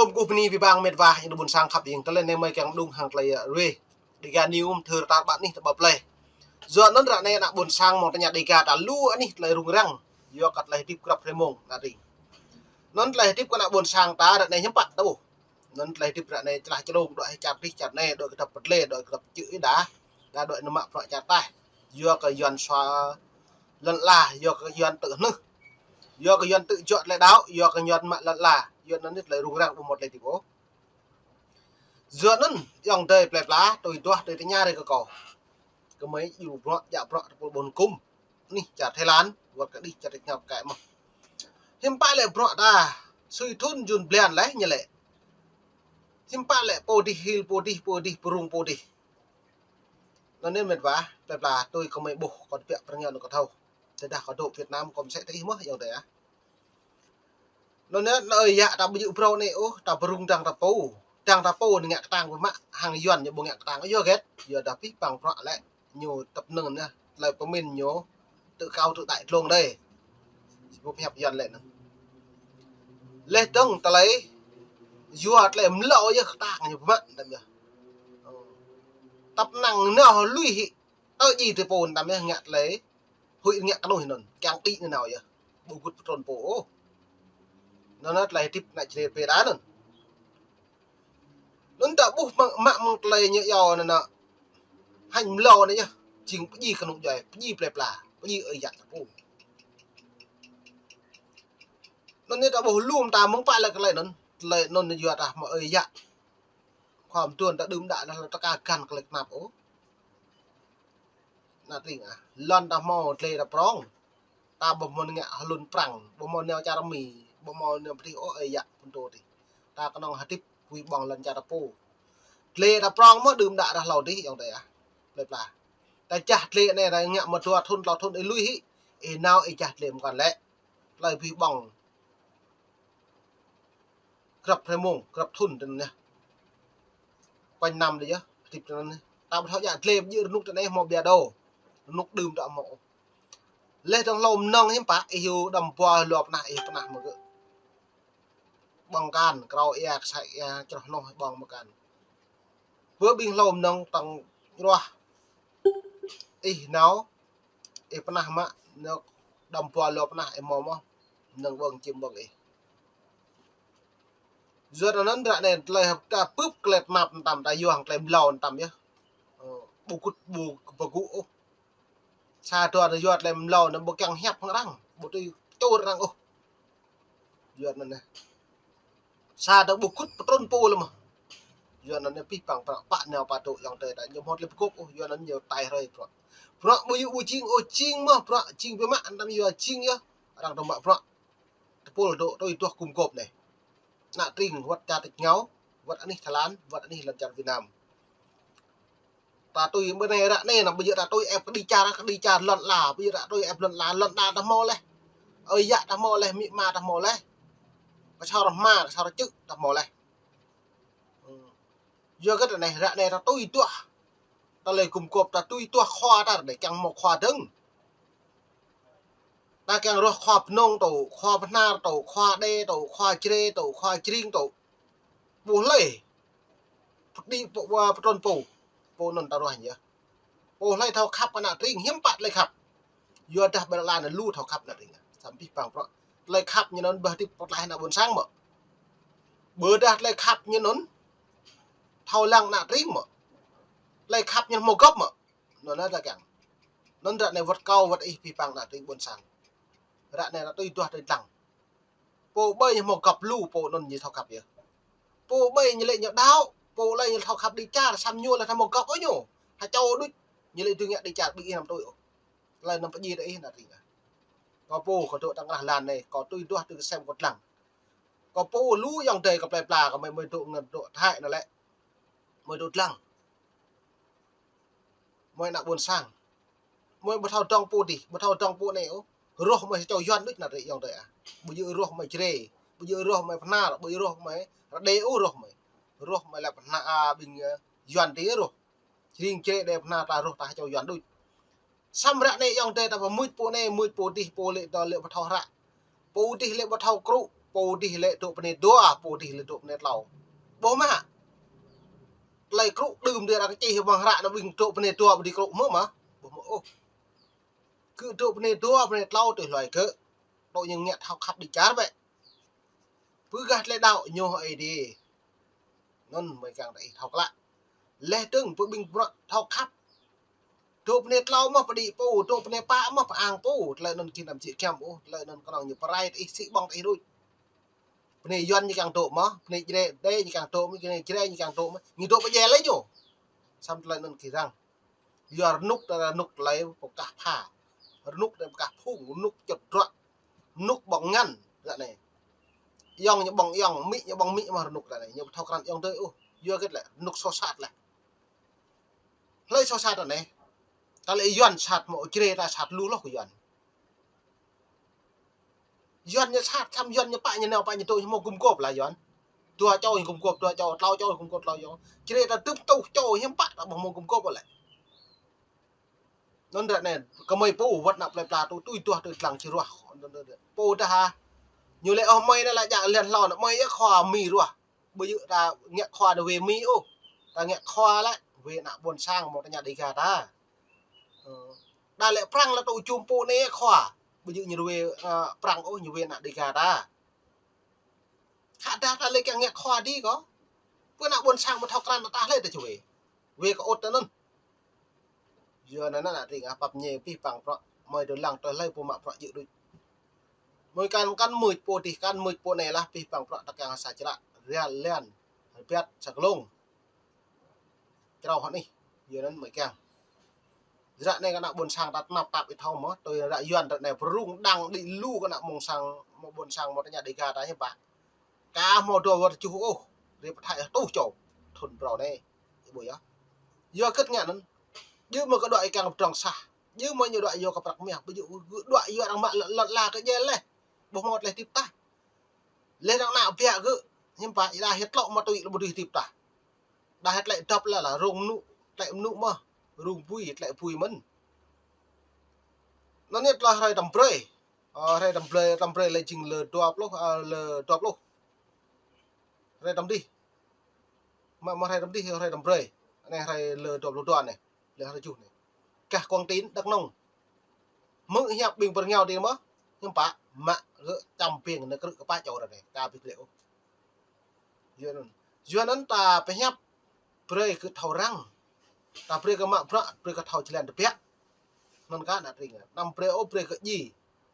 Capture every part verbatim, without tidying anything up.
Hlâo kơ bơni abih bang met wa, ƀing ƀôn sang khăp ing, tơlơi anai mơi kiăng mơđung hăng tơlơi, ơ, ruai. Dega News thâo rơta ƀă anih tơƀă plơi. Yua anŭn ră anai ană ƀôn sang mơ̆ng tơña Dega ta lu anih tơlơi rŭng răng. Yua kơ tơlơi hơdip grăp hrơi mông ană tring. Anŭn tơlơi hơdip kơ ană ƀôn sang ta ră anai hiư̆m pă ta ƀuh. Anŭn tơlơi hơdip ră anai čơlah čơrông, dŏ hĭ čar dih čar anai, dŏ kơ dăp pơdlai, dŏ kơ dăp čư̆ ih đa. Đa dŏ nao mă bruă čar taih. Yua kơ Yuan sua lŏn ala, yua kơ Yuan tŭ hơnưh. Yua kơ Yuan tŭ juă tơlơi đaŏ, yua kơ Yuan mă lŏn ala. Yua anŭn anai tơlơi rŭng răng ƀu hmâo tơlơi hơdip ôh. Yua anŭn, ayŏng adơi plơi pla, tui duah, tui tơña rai kơ kâo. Kơmơi djru bruă, djă bruă tơpul ƀôn hơkŭm. Anih čar Thái Lan, wơ̆t kơ anih čar Việt Nam kơ mơ̆n. Hiư̆m pă lĕ bruă ta, sui thŭn jun blan laih ñu lĕ. Hiư̆m pă lĕ pô dih hil, pô dih, pô dih, pơrŭng pô dih. Anŭn anai met wa, plơi pla tui kơmơi ƀuh, kâo tơbiă pơrơngiă anŭn kâo thâo. Tơdah kâo dŏ Việt Nam, kâo mơsĕ tơ ih mơ̆n, ayŏng adơi ah. Anŭn anai, anai ơi yă ta ƀu djơ̆ phrâo anai ôh, ta pơrŭng dăng ta pô. Dăng ta pô anai ngă kơtang biă mă, hăng Yuan ñu ƀu ngă kơtang, yua hơget, yua dah abih bang bruă lĕ, ñu tơpơnơ̆ng anai, tơlơi pơmĭn ñu, tŭ kâo tŭ đai tlông đơi. Ƀu pơhiăp Yuan lĕ anŭn. Laih dơ̆ng tơlơi, yua tơlơi mlâo yơh kơtang ñu biă mă, tăm yơh. Tăp năng nao lui hĭ, tơ ji tơ pô tăm yơh ngă tơlơi, huĭ ngă kơnuih anŭn, kiăng đĭ anŭn nao yơh. Ƀu gŭt pơtrŭn pô ôh. Anŭn anai tơlơi hơdip ană Jrai pơ đa anŭn. Anŭn ta ƀuh mă, mă mơ̆ng tơlơi ñu yua anŭn anŭn. Hăng mlâo anai yơh, jing pơdjai kơnung djuai, pơdjai plơi pla, pơdjai ơi yă ta pô. Anŭn anai ta ƀuh lŏm ta mơ̆ng pă lĕ tơlơi anŭn, tơlơi anŭn yua ta hmâo ơi yă. Khua mơduôn ta đưm đă anŭn lŏn ta ka găn tơlơi tơnap ôh. Ană tring ah, lŏn ta hmâo dlai ta prong. Ta ƀu hmâo ngă hlŭn prăng, ƀu hmâo nao čar Mi, ƀu hmâo nao pơdih ôh ơi yă phŭn tô tih. Ta kơnơ̆ng hơdip, wĭ ƀơ̆ng lŏn čar ta pô. Dlai ta prong mơ̆ đưm đă ră hlâo dih, ayŏng adơi ah. Plơi pla. Ta jah dlai anai ta ngă mă dua thŭn, tlâo thŭn ih lui hĭ. Ih nao ih jah dlai mơkăn lĕ. Tơlơi wĭ ƀơ̆ng. Grăp hrơi mông, grăp thŭn tơ anŭn yơh. Quanh năm đơi yơh, hơdip tơ anŭn yơh. Ta ƀu thâo djă dlai ƀu djơ̆ rơnŭk tơ anai hmâo ƀiă đô. Rơnŭk đưm ta hmâo. Laih dơ̆ng hlâo mơnơ̆ng hiư̆m pă, ih yua đăm pua hloh pơnah, ih pơnah mơ̆ gơ̆. Ƀơ̆ng kan, krao ia, kơsai ia, čroh noh ƀơ̆ng mơ̆ kan. Bơ ƀing hlâo mơnơ̆ng tơ̆ng ruah. Ih nao, ih pơnah mă, nao đăm pua hloh pơnah, ih hmâo mơ̆, mơnơ̆ng ƀơ̆ng čiêm ƀơ̆ng ih. Yua anŭn ră anai tơlơi hơ̆p ta pưp tơlơi tơnap tăm ta yua hăng tơlơi mlâo tăm yơh. Ơ, ƀu gŭt ƀu pơgŭ ôh. Sa dua anai yua tơlơi mlâo anŭn ƀu kiăng hiăp hăng arăng, ƀu tui čur arăng ôh. Yua anŭn anai. Sa dua ƀu gŭt pơtrŭn pô lĕ mơ̆. Yua anŭn anai abih bang bruă pă nao pă dŏ ayŏng adơi ta ñu hmâo tơlơi pơgôp ôh, yua anŭn ñu tai hrơi bruă. Bruă ƀu djơ̆ ƀu jing ôh, jing mơ̆, bruă jing biă mă, tăm yua jing yơh, arăng dŏ mă bruă. Tơpul dŏ tui duah gum gôp anai. Ană tring wơ̆t čar tač rơngiao, wơ̆t anih Thái Lan, wơ̆t anih lŏn čar Việt Nam. Ta tui ƀơi anai ră anai anŭn, ƀu djơ̆ ta tui ĕp kơđi čar, kơđi čar lŏn ala, ƀu djơ̆ ta tui ĕp lŏn ala, lŏn ala ta hmâo laih. Ơi yă ta hmâo laih, amĭ ama ta hmâo laih. Kơsor hma, kơsor čư̆ ta hmâo laih. Ơ. Yua kơ tơ anai, ră anai ta tui duah. Tơlơi gum gôp ta tui duah khua ta ră anai kiăng hmâo khua dơ̆ng. Ta kiăng ruah khua Mnông tŏ, khua Bahnar tŏ, khua Đê tŏ, khua Jrai tŏ, khua Jring tŏ. Ƀu hlơi. Pơdih pô, pô, pơtrŭn pô. Pô anŭn ta ruah ñu yơh. Ƀu hlơi thâo khăp kơ ană tring, hiư̆m pă tơlơi khăp. Yua dah ƀơi lŏn anai lu thâo khăp ană tring. Samơ̆ abih bang bruă. Tơlơi khăp ñu anŭn ƀu hơdip pơklaih ană ƀôn sang mơ̆. Ƀôdah tơlơi khăp ñu anŭn thâo lăng ană tring mơ̆. Tơlơi khăp ñu hmâo gŏp mơ̆. Anŭn anai ta kiăng. Anŭn ră anai wơ̆t kâo, wơ̆t ih abih bang ană tring ƀôn sang. Ră anai ta tui duah tui lăng. Pô ƀơi ñu hmâo gŏp lu, pô anŭn ñu thâo khăp yơh. Pô ƀơi ñu lĕ ñu đaŏ, pô lĕ ñu thâo khăp kơđi čar, samơ̆ ñu lĕ thâo hmâo gŏp ôh ñu. Hơčâo đôč, ñu lĕ tui ngă kơđi čar ƀing ih anăm tui ôh. Tơlơi anŭn pơdjai tơ ih ană tring ah. Kâo pô kâo dŏ tơ̆ng rah lan anai, kâo tui duah tui kơsem kâo lăng. Kâo pô lu ayŏng adơi kơ plơi pla kơ mơi, mơi dŏ ngă dŏ Thái anŭn lĕ. Mơi dŏ lăng. Mơi ană ƀôn sang. Mơi ƀu thâo dơ̆ng pô dih, ƀu thâo dơ̆ng pô anai ôh. Roh mơi sa čô Yuan đôč ană tring ayŏng adơi ah. Ƀu djơ̆ roh mơi Jrai, ƀu djơ̆ roh mơi Bahnar, ƀu djơ̆ roh mơi Rađê ôh roh mơi. Roh mơi lĕ Bahnar, a, ƀing, ơ, Yuan tih roh. Jring Jrai Đê Bahnar ta roh ta sa čô Yuan đôč. Samơ̆ ră anai ayŏng adơi ta pơmưč pô anai, mưč pô dih, pô lĕ ta lĕ ƀu thâo hră. Pô dih lĕ ƀu thâo krŭ. Pô dih lĕ dŏ pơ anai dua, pô dih lĕ dŏ pơ anai klâo. Ƀuh mơ̆? Tơlơi krŭ đưm dih arăng čih mơ̆ng hră anŭn ƀing dŏ pơ anai dua ƀu dih krŭ mơ̆ mơ̆? Ƀuh mơ̆ ôh. Gơ̆ dŏ pơ anai dua, pơ anai klâo tui hluai gơ̆. Dŏ ñu ngă thâo khăp đĭ čar bĕ. Pơ gah tơlơi đaŏ ñu Ơi Adai. Anŭn mơi kiăng ta ih thâo klă. Laih dơ̆ng pơ ƀing bruă thâo khăp. Dŏ pơ anai klâo mơ̆ pơđĭ pô, dŏ pơ anai pă mơ̆ pơang pô. Tơlơi anŭn gih anăm jĕ giăm ôh, tơlơi anŭn kơnơ̆ng ñu pơrai ta ih sĭ ƀơ̆ng ta ih đôč. Pơ anai Yuan ñu kiăng dŏ mơ̆, pơ anai Jrai, Jrai ñu kiăng dŏ mơ̆, pơ anai Jrai ñu kiăng dŏ mơ̆. Ñu dŏ pơdjai laih ñu. Samơ̆ tơlơi anŭn gih răng. Yua rơnŭk ta rơnŭk tơlơi pơkah pha. Rơnŭk tơlơi pơkah phung, rơnŭk čŏt drăk. Rơnŭk ƀơ̆ng ngăn, ră anai. Ayŏng ñu ƀơ̆ng ayŏng, amĭ ñu ƀơ̆ng amĭ mơ̆ rơnŭk ră anai. Ñu ƀu thâo krăn ayŏng adơi ôh. Yua hơget lĕ, rơnŭk soh sat laih. Hlơi soh sat ră anai. Ta lĕ Yuan sat mơ̆, Jrai ta sat lu hloh kơ Yuan. Yuan ñu sat, samơ̆ Yuan ñu pă ñu nao pă ñu dŏ ñu hmâo gum gôp lah Yuan. Dua čô ñu gum gôp, dua čô, klâo čô ñu gum gôp, klâo čô. Jrai ta dŭm tuh čô hiư̆m pă ta ƀu hmâo gum gôp lĕ. Anŭn ră anai, kơmơi pô wơ̆t ană plơi pla tui, tui duah tui lăng či ruah. Pô dah hă. Ñu lĕ ôh mơi anai lĕ jak lĕn hlâo anai, mơi yơh khua Mi ruah. Ƀu djơ̆ ta ngă khua anai wai Mi ôh. Ta ngă khua lĕ wai ană ƀôn sang mơ̆ ta ngă Dêga ta. Ơ. Đa lĕ Prăng lĕ tŭ jum pô anai khua. Ƀu djơ̆ ñu wai, ơ, Prăng ôh, ñu wai ană Dêga ta. Khă dah ta lĕ kiăng ngă khua dih kơ. Pơ ană ƀôn sang mơ̆ thâo krăn ta hlơi ta či wai. Wai kơ ôt ta anŭn. Yua anŭn ană tring ah pap ñe pih pang bruă. Mơi dŏ lăng tơlơi pô mă bruă djơ̆ đôč. Mơi kăn kăn mưč pô dih kăn mưč pô anai lah pih pang bruă ta kiăng sa čră. Rial lian. Rơbiăt sa glông. Črâo hơnih. Yua anŭn mơi kiăng. Ră anai kơ ană ƀôn sang ta tơnap tap ih thâo mơ̆, tui ră Yuan ră anai pơrŭng đang đĭ lu kơ ană ƀôn sang, mơ̆ ƀôn sang mơ̆ ta ngă Dêga ta hiư̆m pă. Ka hmâo dua wơ̆t tơjuh ôh, rĭ pơthai tuh čô, thŭn phrâo anai, ih ƀuh yơh. Yua hơget ngă anŭn, djơ̆ mơ̆ kơ dua ih kiăng pơdrŏng sah, djơ̆ mơ̆ ñu dua yua kơ prăk mah, ƀu djơ̆ gơ̆ dua yua arăng mă lŏn, lŏn la kơ djel laih, ƀu hmâo tơlơi hơdip tah. Laih arăng nao biă gơ̆, hiư̆m pă, ih đa hiăt lŏ mă tui lŏ ƀu dưi hơdip tah. Đa hĕt tơlơi dŏp lĕ lah, rông mơnŭ, tơlơi mơnŭ mơ̆, rông bui, tơlơi bui mơ̆n. Anŭn yơh tơlơi hrơi tơm brơi. Ơ, hrơi tơm brơi, tơm brơi lĕ jing lơ dua pluh, ơ, lơ dua pluh. Hrơi tơm dih. Mă, mă hrơi tơm dih, hrơi tơm brơi. Anai hrơi lơ dua pluh dua anai. Lơ hrơi tơjuh anai. Gah Quảng Tín, Đắk Nông. Hmư̆ hiăp ƀing pơrơngiao dih mơ̆. Hiư̆m pă, mă gơ̆ čăm ƀing anai krư̆ kơ pă čô ră anai. Ka ƀĭt lĕ ôh. Yua anŭn. Yua anŭn ta pơhiăp brơi kơ thâo răng. Ta brơi kơ mă bruă, brơi kơ thâo jơlan tơbiă. Anŭn kơ ană tring. Anăm brơi ôh brơi kơ djai.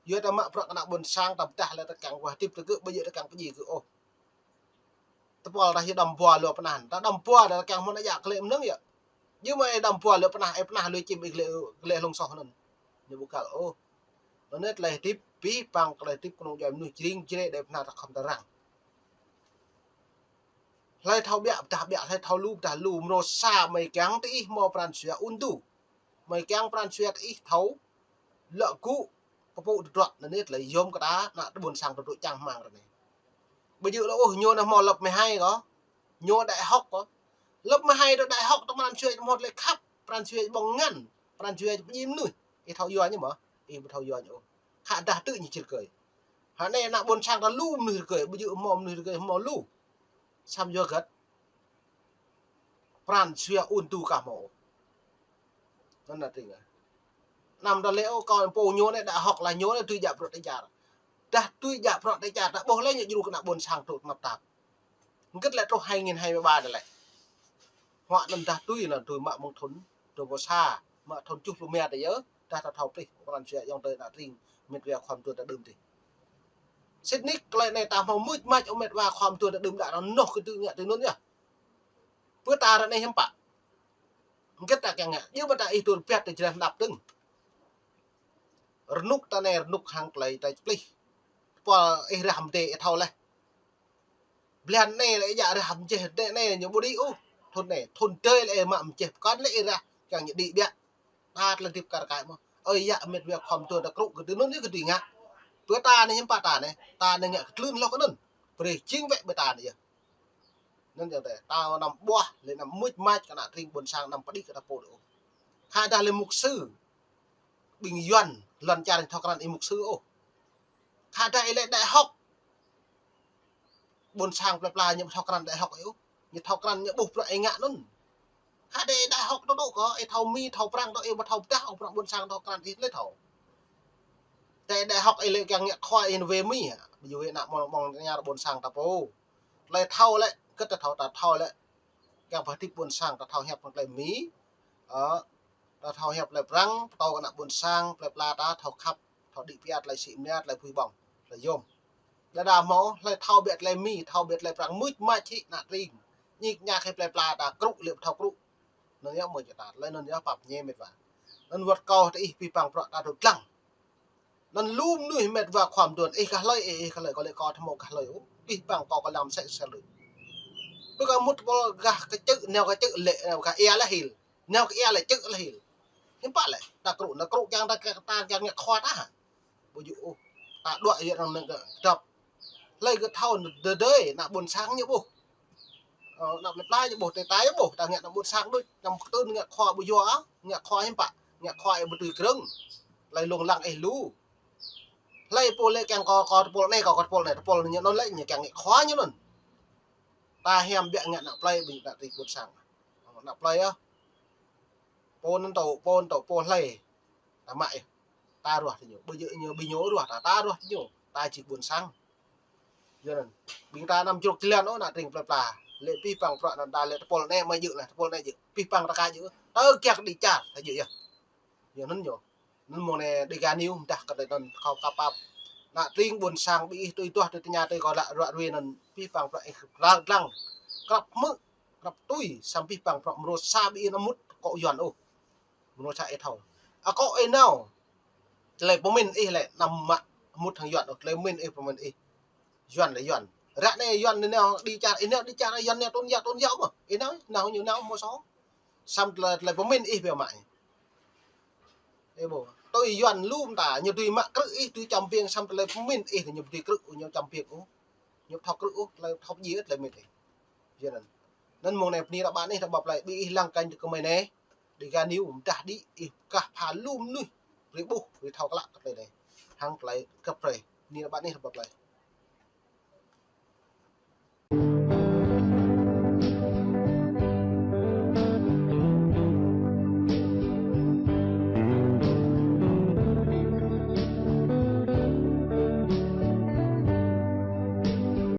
Yua ta mă bruă kơ ană ƀôn sang ta pơdah lĕ ta kiăng wơ̆t hơdip ta gơ̆, ƀu djơ̆ ta kiăng pơdjai gơ̆ ôh. Tơpul ta hĭ đăm bua lu pơnah. Ta đăm bua ta kiăng hmâo ană djă klĕ mơnơ̆ng yơh. Djơ̆ mơ̆ ih đăm bua lu pơnah, ih pơnah lu čim ih klĕ, klĕ hlŏng soh anŭn. Ñu ƀu kăl ôh. Anŭn yơh tơlơi hơdip, pih pang tơlơi hơdip kơnung djuai mơnuih jring jre đe pơnah ta khŏm ta răng. Hlơi thâo biă pơdah biă, hlơi thâo lu pơdah lu, mrô sa mơi kiăng tơ ih hmâo pran jua ŭn tu. Mơi kiăng pran jua tơ ih thâo lŏ gŭ pơpŭ tơdruă anŭn yơh tơlơi yôm kơ ta, ană ƀôn sang tơdruă čang hmang ră anai. Ƀu djơ̆ lŏ ôh, ñu anai hmâo lớp mười hai kơ. Ñu đại học kơ. Lớp mười hai dŏ đại học tơ pran jua hmâo tơlơi khăp, pran jua ƀơ̆ng ngăn, pran jua pơdjai mơnuih. Ih thâo yua ñu mơ̆? Ih ƀu thâo yua ñu ôh. Khă dah tơ ñu či rơgơi. Hă anai ană ƀôn sang ta lu mơnuih rơgơi, ƀu djơ̆ hmâo mơnuih rơgơi, hmâo lu. Samơ̆ yua hơget? Pran jua ŭn tu ka hmâo. Anŭn ană tring ah. Anăm ta lĕ ôh kơ pô ñu anai đại học lah ñu anai tui djă bruă tơ čar. Dah tui djă bruă tơ čar, ta ƀuh lĕ ñu djru kơ ană ƀôn sang tŭ tơnap tap. Hơget lĕ truh hai nghìn hai mươi ba anai lĕ. Huă anŭn dah tui anŭn tui mă mơ̆ng thŭn dua pluh sa, mă thŭn tơjuh pluh rơma tơ yơh, dah ta thâo plih pran jua ayŏng adơi ană tring, mĕt wa khua mơtuan ta đưm dih. Sĭt nik tơlơi anai ta hmâo mưč mač ơ mĕt wa khua mơtuan ta đưm đă anŭn noh kơ tơ ngă tơ anŭn yơh. Pơ ta ră anai hiư̆m pă. Hơget ta kiăng ngă, djơ̆ mơ̆ ta ih dŏ rơbiăt tơ jơlan hơđăp dơ̆ng. Rơnŭk ta anai rơnŭk hăng tơlơi ta plih. Tơpul ih rah mơdê ih thâo laih. Blan anai lĕ ih djă rah mơjeh, anai anai ñu ƀu đĭ ôh. Thŭn anai, thŭn dơi lĕ ih mă mơjeh, pơkŏn lĕ ih rah, kiăng ñu đĭ biă. Ta tơlơi hơdip kar kaĭ mơ̆. Ơi yă mĕt wa khua mơtuan ta krŭ kơ tơ anŭn yơh kơ tui ngă. Pơ ta anai hiư̆m pă ta anai, ta anai ngă kơ tlưn hloh kơ anŭn. Brơi jing wĕ ƀơi ta anai yơh. Anŭn yơh ta, ta anăm ƀuah, lĕ anăm mưč mač kơ ană tring ƀôn sang anăm pơđĭ kơ ta pô đôč ôh. Khă dah lĕ mục sư. Ƀing Yuan, lŏn čar thâo krăn ih mục sư ôh. Khă dah ih lĕ đại học. ƀôn sang plơi pla ñu ƀu thâo krăn đại học ôh. Ñu thâo krăn ñu ƀuh bruă ih ngă anŭn. Khă đe đại học tơ dŏ kơ, ih thâo Mi, thâo Prăng tơ, ih ƀu thâo pơdah ôh bruă ƀôn sang thâo krăn ih lĕ thâo. Tơ đại học ih lĕ kiăng ngă khua ih wai Mi hă. Ƀu djơ̆ wai ană mơ̆ng mơ̆ng ñar ƀôn sang ta pô. Tơlơi thâo lĕ, kơ ta thâo, ta thâo lĕ. Kiăng pơhơdip ƀôn sang ta thâo hiăp hăng tơlơi Mi. Ơ, ta thâo hiăp tơlơi Prăng, pơtô kơ ană ƀôn sang, plơi pla ta thâo khăp, thâo đĭ pia tơlơi sĭ mơnia, tơlơi pui ƀơ̆ng, tơlơi yôm. Đa đa hmâo, hlơi thâo biă tơlơi Mi, thâo biă tơlơi Prăng, mưč mač hĭ ană tring. Ñik ñak hĭ plơi pla ta krŭ, lĕ thâo krŭ. Anŭn yơh mơ̆ čơta, tơlơi anŭn yơh pap ñe met wa. Anŭn wơ̆t kâo tơ ih pih păng prăk ta dŏ dlăng. Anŭn lŏm nuih met wa khua mơduôn, ih kah hlơi, ih, ih kah hlơi, kâo lĕ kâo thâo mơ̆ kah hlơi ôh. Pih păng kâo kơ lăm sĕ sĕ lui. Pơ kơ mŭt pôl gah kơčư̆, neo kơčư̆ lĕ, neo gah ia lĕ hil. Neo kơ ia lĕ čư̆ lĕ hil. Hiư̆m pă lĕ, ta krŭ, ta krŭ kiăng ta, ta kiăng ngă khua ta hă. Ƀu djơ̆ ôh. Ta đuaĭ yơh anŭn nơ̆ng kơ dŏp. Hlơi kơ thâo đơ đơi, ană ƀôn sang ñu ƀuh. Ơ, ană plơi pla ñu ƀuh, tơ ta ñu ƀuh, ta ngă ană ƀôn sang đôč, anăm kơtưn ngă khua ƀu yua, ngă khua hiư̆m pă, ngă khua ih ƀu tui krơ̆ng. Tơlơi lông lăng ih lu. Hlơi pô lĕ kiăng kơ, kơ tơpul anai, kơ, kơ tơpul anai, tơpul ñu anŭn lĕ, ñu kiăng ngă khua ñu anŭn. Ta hiam biă ngă ană plơi, ƀing ta tring ƀôn sang. Ană plơi yơh. Pô anŭn tơ, pô anŭn tơ, pô hlơi. Ta mă yơh. Ta ruah tơ ñu. Ƀu djơ̆ ñu, ƀing ñu ruah ta, ta ruah tơ ñu. Ta či ƀôn sang. Yua anŭn. Ƀing ta anăm čruk jơlan ôh ană tring plơi pla. Lĕ pih păng prăk anŭn ta lĕ tơpul anai mă djơ̆ lah, tơpul anai djơ̆. Pih păng ta ka djơ̆. Tơ kiăk đĭ čar, ta djơ̆ yơh. Yua anŭn ñu. Anŭn mơ̆ng anai Dega News mơdah kơ tơlơi anŭn kâo ka pap. Ană tring ƀôn sang ƀing ih tui tuah tui tơña tui kâo lă ruă rui anŭn pih păng prăk ih krăp dlăng. Krăp hmư̆, krăp tui, samơ̆ pih păng prăk mrô sa ƀing ih anăm mŭt akŏ Yuan ôh. Mrô sa ih thâo. Akŏ ih nao. Tơlơi pơmĭn ih lĕ anăm mă mŭt hăng Yuan ôh, tơlơi pơmĭn ih pơmĭn ih. Yuan lĕ Yuan. Ră anai Yuan anai nao đĭ čar, ih nao đĭ čar Yuan nao tôn giáo, tôn giáo mơ̆. Ih nao, nao ñu nao mơ̆ sô. Samơ̆ tơlơi, tơlơi pơmĭn ih biă mă. Ih ƀuh. Tui Yuan lŏm ta, ñu tui mă krư̆ ih, tui čăm piêng samơ̆ tơlơi pơmĭn ih, ñu ƀu tui krư̆ ôh, ñu čăm piêng ôh. Ñu ƀu thâo krư̆ ôh, tơlơi thâo pơjing tơlơi mĭn ih. Yua anŭn. Anŭn mơ̆ng anai bơni ră ƀă anih, ră ƀă plơi, ƀing ih lăng kơnh tơ kơmơi anai. Dega News mơdah đĭ, ih kah pha lŏm mơnuih. Rĭ ƀuh, rĭ thâo klă kơ tơlơi anai. Hăng tơlơi kơp rai. Bơni ră ƀă anih, ră ƀă plơi.